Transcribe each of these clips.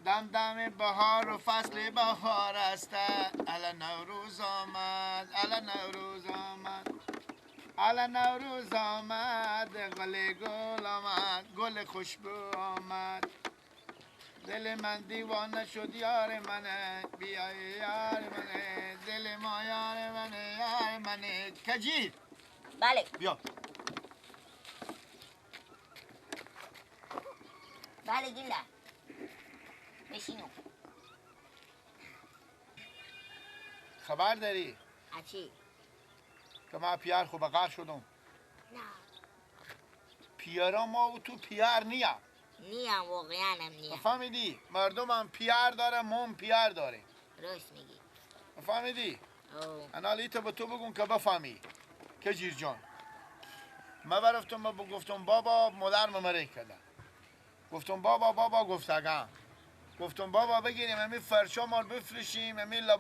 دم دم بهار و فصل بهار است. الا نوروز آمد، الا نوروز آمد، الا نوروز آمد، گل گل آمد، گل خوشبو آمد. دل من دیوانه شد یار منه، بیای یار منه، دل ما یار منه، یار منه. کجی؟ بله بیا. بله گیلا بشینو. خبر داری؟ اچی؟ که من پیار خو بقار شدم. نه پیارا ما و تو پیار نیم. نیم، واقعا هم نیم. فهمیدی؟ مردم هم پیار داره، ما هم پیار داره. راست میگی. فهمیدی؟ انا لیتا به تو بگم که بفهمی کجیر جان. من برفتم گفتم بابا مادر ممره کردم. گفتم بابا بابا گفتگم. گفتم بابا بگیریم همین فرشا ما رو بفروشیم، همین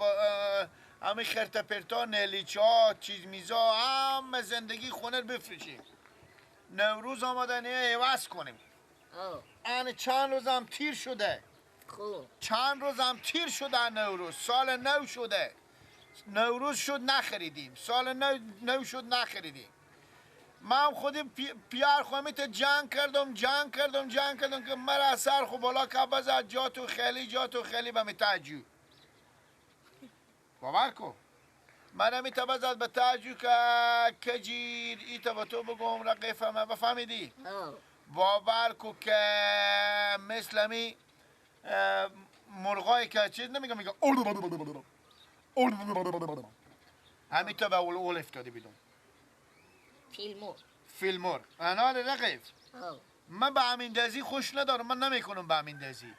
همین خرت پرتا، نلیچا، چیز میزا، همه زندگی خونه رو بفروشیم. نوروز آمده نه عوض کنیم. این چند روزم تیر شده. خوب. چند روزم تیر شده نوروز، سال نو شده. نوروز شد نخریدیم، سال نو شد نخریدیم. من خودم پیار خواهمیت جنگ کردم، جنگ کردم، جنگ کردم که مرا سر خو بالا که بزد جا تو خیلی، جا تو خیلی به می تعجب. باور کن من می بزد به تعجب که کجیر ایتا به تو بگم رقیفه من بفهمیدی؟ باور کو که مثل می مرغایی که چیز نمیگم، میگم همین تا به اول اول افتاده بیدم. فیلمور. فیلمور. انا رقیف. من به همین دزی خوش ندارم، من نمیکنم به همین دزی.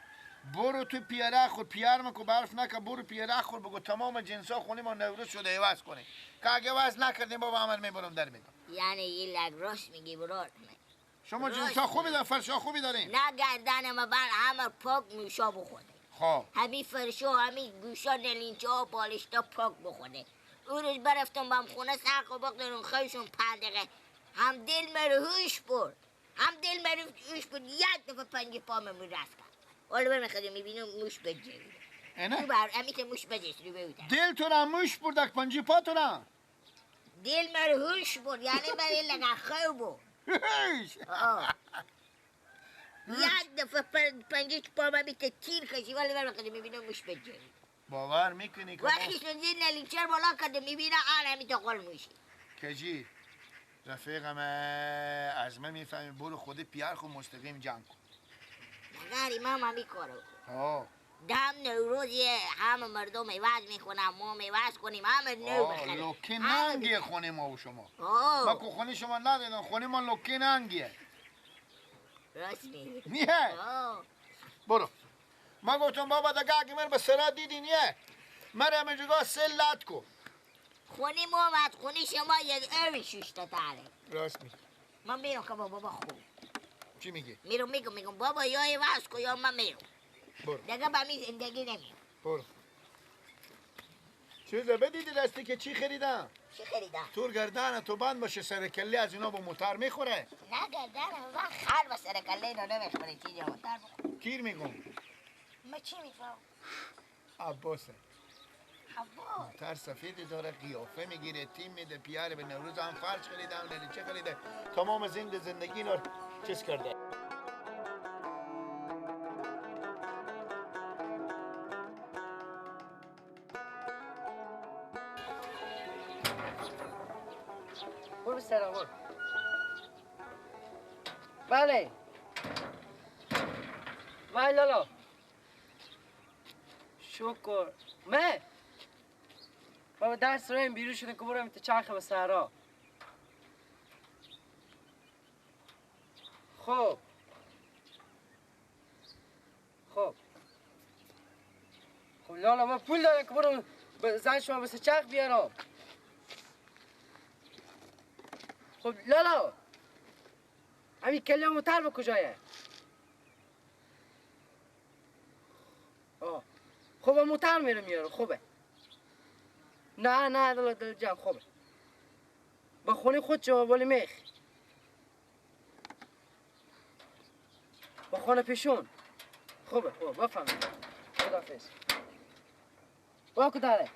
برو تو پیاره خور، پیار مکو برف نکن، برو پیاره خور بگو تمام جنسا خونی ما نوروز شده عوض کنیم. که اگه عوض نکردیم بابا عمل میبرم در میدم. یعنی یه لگ راست میگی برار. شما جنسا خوبی دارین، فرشا خوبی دارین. نه گردن ما بر همه پاک موشا بخوره. خب. همین فرشا، همین گوشا، نلینچا، بالشتا پاک بخوره. اون روز برفتم بام خونه سر قباق دارم خیشون 5 دقیقه هم دل مرو هوش برد، هم دل مرو هوش برد. یک دفعه پنج پا من رفت کرد. حالا برم خودم میبینم موش بجه. اینه؟ بر امی که موش بجه رو به دل تو را موش برد پنج پا تو را. دل مرو هوش برد، یعنی من لگه خو بود. یک دفعه پنج پا من بیت تیر کشی. ولی برم خودم میبینم موش بجه. باور میکنی که وقتی سنزین نلیچر بالا کرده میبینه آن همی تا قول موشی. کجی رفیقم از من میفهمی برو خود پیار خود مستقیم جنگ کن. نگاری من همی کارو کن. دم نوروزیه همه مردم عوض میکنم، ما عوض کنیم، همه نو بخریم. لوکی ننگیه خونه ما و شما. ما که خونه شما ندیدم، خونه ما لوکی ننگیه. راست میگی. نیه؟ برو. ما گفتم بابا دیگه اگه من به سرا دیدی نیه من همینجوگاه سه لط کن. خونی محمد خونی شما یک اوی شوشته تره. راست میگی. من میرم که بابا خوب. چی میگی؟ میرم میگم بابا یا عوض کن یا من میرم. برو. دیگه به می زندگی نمیرم. برو. چیزا بدیدی دستی که چی خریدم؟ چی خریدم؟ تور گردن تو بند باشه سر کله از اینا با موتر میخوره. نه گردن من خر با سر کله اینا نمیخوره، چیزی موتر بخوره. کیر میگم. ما چی میفهم؟ عباسه. عباس تر سفیدی داره، قیافه میگیره، تیم میده، پیاره به نوروز هم فرش خریده، هم لیلیچه خریده، تمام زندگی اینا چیز کرده. برو سرا برو. بله بله لالا شکر. من بابا درس رایم بیرون شدم که برم تا چرخ به سهرا. خب خب خب لالا من پول دارم که برم زن شما بسه چرخ بیارم. خب لالا همین کلی موتر به کجایه؟ آه خب موتر میرم میارم. خوبه. نه نه دل دل جان خوبه. با خونه خود شما بالی میخ. با خونه پیشون. خوبه خوبه بفهمید. خداحافظ. با کداره.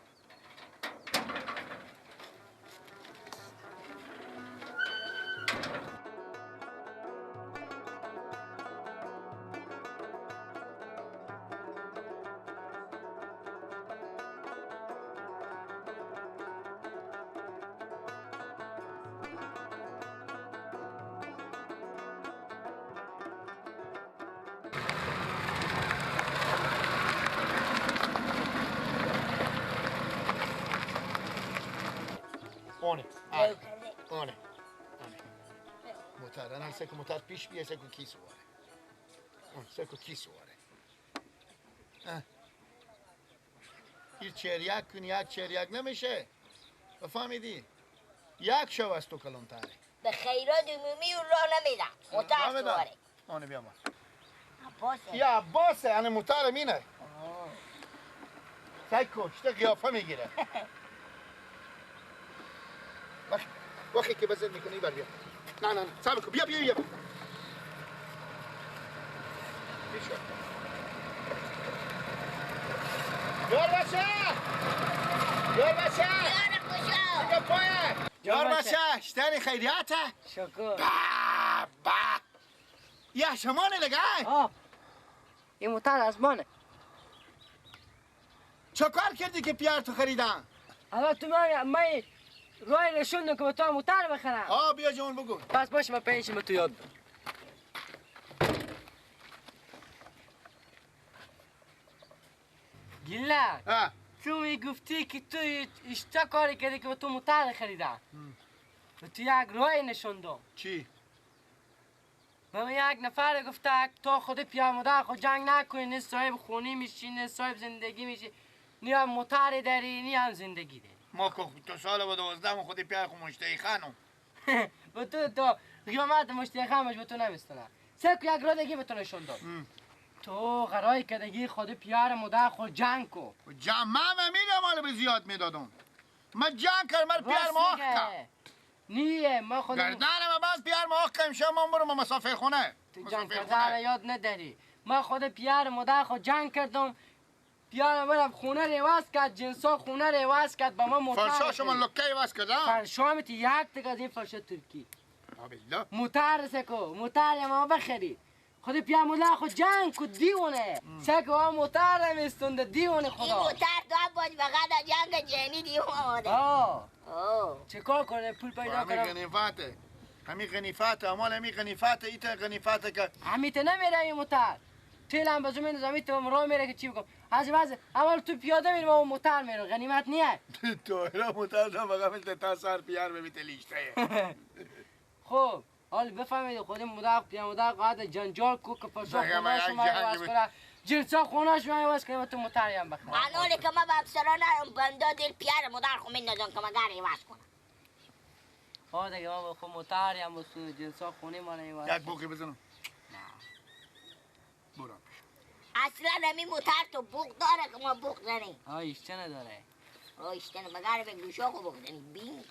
آره آره موتر انا سکو موتر پیش بیه سکو کی سواره اون سکو کی سواره این چریک کن یک چریک نمیشه بفهمیدی یک شو از تو کلانتره به خیرات عمومی اون راه نمیدم موتر سواره آنه بیا ما عباسه یا عباسه انا موتر مینه سکو شته قیافه میگیره وقتی که بزن میکنی بر بیا نه نه نه صبر کن بیا بیا بیا یار بچه یار بچه یار خوشا بیا پایه یار بچه شتنی خیریته شکر با با یا شمانه لگه آه این موتر از مانه چه کار کردی که پیار تو خریدن؟ حالا تو من راه نشوندم که به تو موتر بخرم. آه بیا جون بگو. پس باشه من پنجشنبه تو یاد بدم. گیلا تو میگفتی که تو اشتا کاری کردی که به تو موتر خریدم. به تو یک راه نشوندم. چی؟ به من یک نفر گفته تو خود پیامده خود جنگ نکنی، نه صاحب خونه میشی نه صاحب زندگی میشی، نه هم موتر داری نه هم زندگی داری. ما که تو سال و 12 خودی پیار خو مشتری خانم. به تو تو قیامت مشتری خانمش به تو نمیستونه. سکو یک راه دیگه به تو نشون داد. تو قرار کردگی خود پیار مادر خود جنگ کو. جنگ من میدم مال به زیاد میدادم. من جنگ کردم من پیار ما کرد. نیه ما خود گردن من باز پیار ما کردم شما برو مسافر خونه. تو جنگ کردن یاد نداری. ما خود پیار مادر خود جنگ کردم. پیار من خونه رو عوض کرد، جنسا خونه رو عوض کرد با ما موتر. فرشا شما لکه عوض کردم. فرشا میتی یک تک از این فرشا ترکی. بالله. موتر سکو، موتر ما بخری. خود پیار مادر خود جنگ کو دیونه. سکو ما موتر نمیستونده دیونه خدا. این موتر تو باز فقط جنگ جنی دیونه. آه. چه کار کنه پول پیدا کنم؟ همین غنیفته. همین غنیفته، امال همین غنیفته، ایت غنیفته که همیته نمیره این موتر. تیل هم بازو میندازم ایت راه میره که چی بگم. از بعض اول تو پیاده میرم و موتر میرم غنیمت نیه. تو را موتر دم فقط مثل تا سر پیار ببیت لیشته. خب حالا بفهمید خود مداق پیا مداق قاد جنجال کو که فرشا خونه شما عوض کنه جنسا خونه شما عوض کنه تو موتر هم بخره. اناله که ما به افسرا نرم بندا دل پیار مدار خو میندازم که مگر عوض کنم. ها دیگه ما خو موتر هم وسو جنسا خونه ما عوض. یک بوقی بزنم. نه. برو. اصلا همین موتر تو بوق داره که ما بوق زنیم. ها ایشته نداره. ها ایشته مگر به گوشا خو بوق زنیم بین.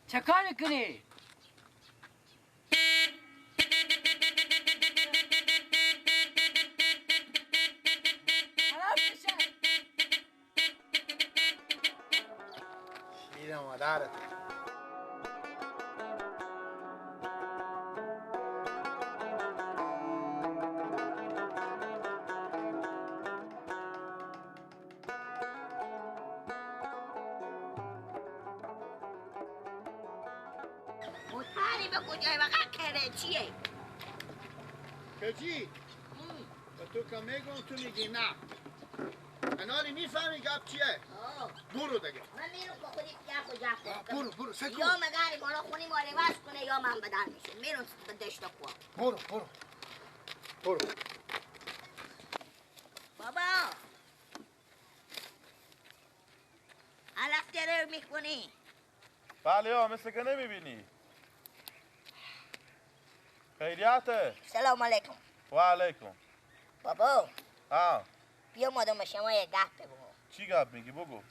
چه کار میکنی؟ شیر مادرت. چیه؟ کجی؟ به تو که میگم تو میگی نه. انالی میفهمی گپ چیه؟ برو دیگه. من میرم که خودی پیار خود جنگ کنم. برو برو سکو. یا مگر بالا خونی ما عوض کنه یا من بدل میشه. میرم به دشت کوه. برو برو برو. بابا علف داره میکنی؟ بله ها مثل که نمیبینی. خیریته. سلام علیکم. و علیکم. بابا بیا مادم شما یه گپ بگو. چی گپ میگی بگو؟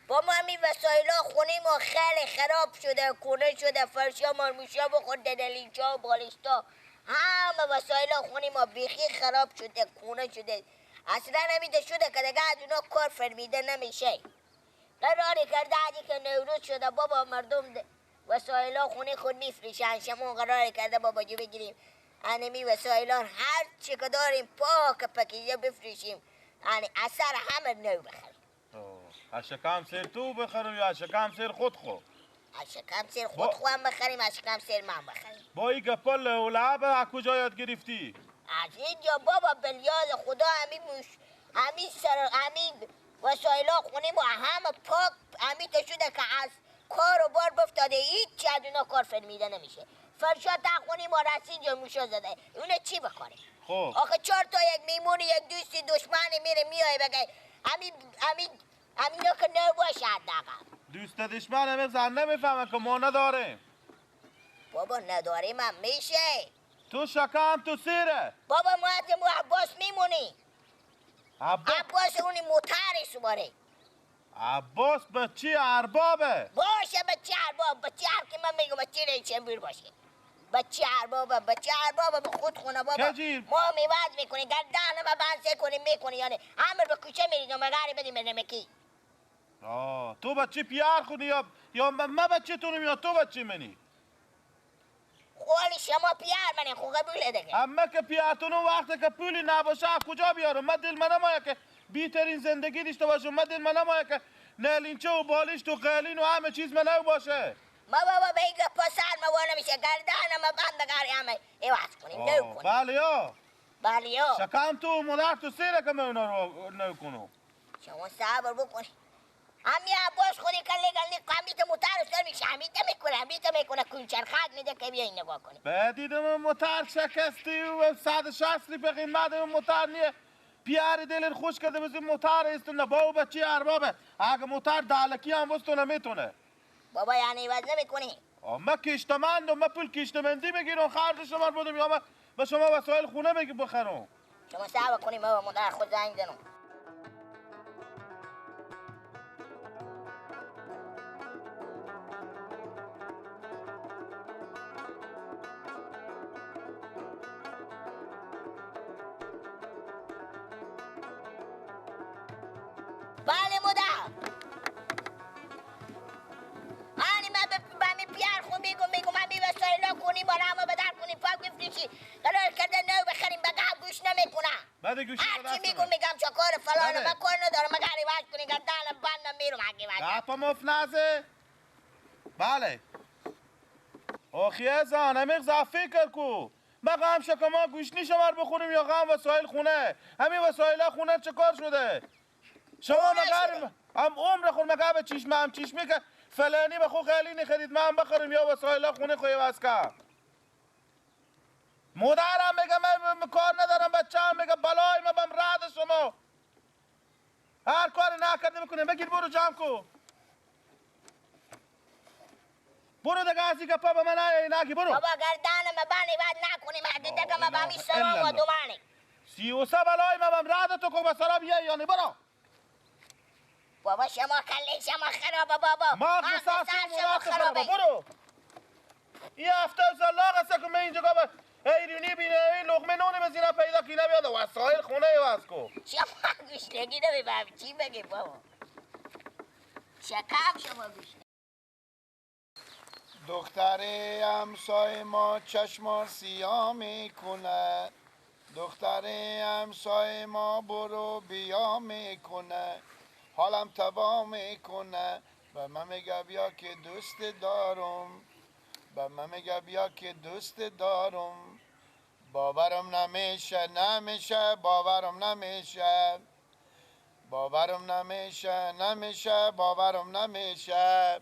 با ما همین وسایل خونه ما خیلی خراب شده، کونه شده، فرشا مرموشا بخورده، دلیچا و بالشتا همه وسایل خونی ما بیخی خراب شده، کونه شده، اصلا نمیده شده که دیگه از اونا کار فرمیده نمیشه. قراری کرده عادی که نوروز شده بابا مردم وسایل خونه خود میفروشن، شما قرار کرده بابا جو بگیریم انمی وسایل هر چی که داریم پاک پکیزه بفروشیم، یعنی اثر همه نو بخریم. از شکم سیر تو بخرم یا از شکم سیر خود خو؟ از شکم سیر خود خو هم بخریم، از شکم سیر من بخریم. با این گپا لعب از کجا یاد گرفتی؟ از اینجا بابا بلیاز خدا همین موش همین سر همین وسایل خونه ما همه پاک همین شده که از کار و بار بفتاده، هیچ از اونا کار فرمیده نمیشه. فرشاد تا خونه ما رسید اینجا موشا زده، اونه چی بکنه؟ خب آخه چهار تا یک میمونی یک دوستی دشمنی میره میای بگه همین همین همینا که نو باشه حداقل. دوست دشمن همه زن نمیفهمه که ما نداریم. بابا نداریم هم میشه. تو شکم تو سیره. بابا ما از عباس میمونی. عباس اونی موتری سواره. عباس بچه اربابه. باشه بچه ارباب، بچه هر که من میگم بچه ریچنبیر باشه. بچه اربابه، بچه اربابه به خود خونه بابا. ما میواز میکنی گردن ما بنسه کنی میکنی، یعنی همه به کوچه میرید و مگری بدیم به نمکی. تو بچه پیار خونی یا من بچه تونم یا تو بچه منی؟ خوالی شما پیار منی خو قبوله دیگه. اما که پیارتونم وقتی که پولی نباشه کجا بیارم؟ من دل من نمایه که بیترین زندگی داشته باشم، من دل من نمایه که نلینچه و بالشت و قلین و همه چیز من باشه. ما بابا به این گپا سر ما نمیشه، گردن ما بند بگاری همه عوض کنیم نو کنیم. بله یا بله یا شکم تو مادر تو سیره که من اونا رو نو کنم. شما صبر بکنی. همی عباس خودی کلی گلی همی تو موتر سر میشه، همی تو میکنه، همی تو میکنه کنچرخک میده که بیاین نگاه کنیم. بدیدم موتر شکستی و 160 لیپ قیمت موتر نیه. پیار دل خوش کرده بزن موتر استونه با بچه اربابه. اگه موتر دالکی هم وستونه میتونه. بابا یعنی عوض نمیکنی؟ ما کشتمند و ما پول کشتمندی بگیرم خرج شما بدم یا ما به شما وسایل خونه بگی بخرم. شما صبر کنیم بابا مادر خود زنگ زنم. بله مادر. آنی من به می پیار خون میگم میگم من می وسایل کنیم با همه بدر کنیم پاک بفروشی قرار کرده نو بخریم بگه گوش نمیکنه. بعد گوشی هرچی میگم میگم چه کار فلان من کار ندارم مگر عوض کنی گردنم بندم میرم حقی وجه. گپا مفنزه. بله. آخی ازان همیق فکر کو. ما غم شکما گوشنی شمار بخوریم یا غم وسایل خونه؟ همین وسایل خونه چه کار شده؟ شما مگر هم عمر خود مگر به چشم هم چشمی که فلانی به خو خیلی نخرید من بخرم یا وسایل خونه خو عوض کن. مادرم میگه من کار ندارم، بچه‌م میگه بلای من بم رد شما. هر کاری نکرده میکنه بگیر برو جمع کو. برو دیگه از این گپا به من نگی برو. بابا گردن من بانی بعد نکنیم اگه دیگه من با می سلام و دومانی. 33 بلای من بم رد تو کو به سلام یه یعنی برو. بابا شما کله شما خرابه بابا. مغز سر شما خرابه برو. این هفته زلاق است که من اینجا گفت ایرونی بینه این لقمه نون بزینه پیدا کی نمیاد وسایل خونه عوض کو. شما گوشتگی نمیفهمی چی بگی بابا. شکم شما گوشت. دختر همسایه ما چشما سیاه میکنه، دختر همسایه ما برو بیا میکنه، حالم تباه میکنه. به من میگه بیا که دوست دارم، به من میگه بیا که دوست دارم، باورم نمیشه نمیشه، باورم نمیشه، باورم نمیشه نمیشه، باورم نمیشه.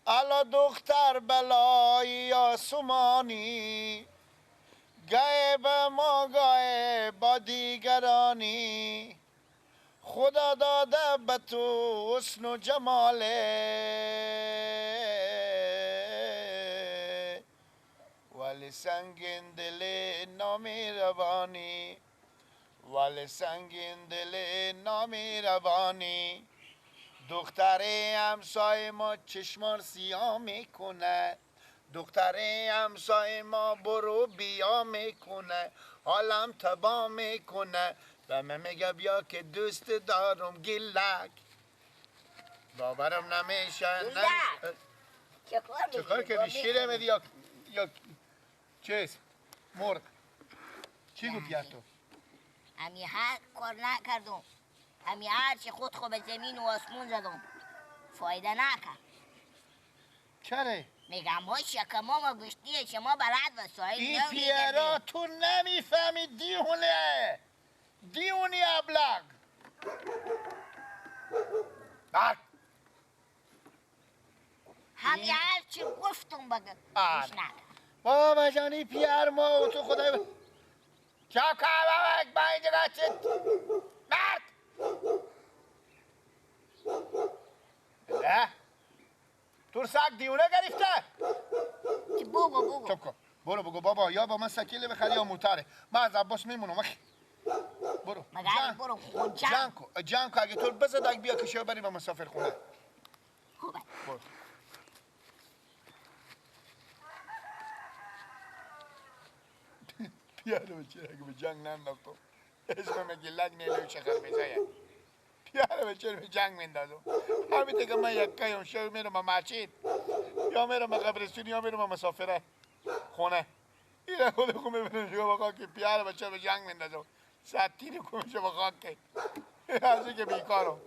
الا دختر بلای آسمانی، گه به ما گه با دیگرانی، خدا داده به تو حسن و جماله، ولی سنگین دل نامیروانی، ولی سنگین دل نامیروانی. دختر همسایه ما چشمان سیاه میکنه، دختر همسایه ما برو بیا میکنه، حالم تبا میکنه و من میگه بیا که دوست دارم گیلک. باورم نمیشه. چه کار کردی؟ شیر میدی یا چیز؟ مرغ. چی گفتی تو؟ امی هر کار نکردم، امی هر چی خود خو به زمین و آسمون زدم، فایده نکرد. چرا؟ میگم ها شکما ما گوشتیه شما بلد وسایل این پیرا تو نمیفهمی دیونه دیونی ابلغ. برگ همی هر چی گفتم بگه گوش نکرد. بابا جانی پیر ما و تو خدای چاکا بابا با اینجا چه مرد نه تو سگ دیونه گرفته. بابا بابا چپ کن برو بگو بابا یا با من سکیله بخری یا موتره. من از عباس میمونم. برو مگر برو خود جنگ کو جنگ کو اگه تو بزد اگه بیا کشه بری به مسافر خونه. خوبه برو. پیاره بچه اگه به جنگ ننداختم اسم مگه لگ نیلوی چه خرمیزه پیاره بچه به جنگ مندازم. همین دیگه من یک کیم شو میرم به مسجد یا میرم به قبرستون یا میرم به مسافره خونه. اینه خود خو میبینم شما بخواه که پیاره بچه به جنگ مندازم ستیر کنم شما خاک که از که بیکارم.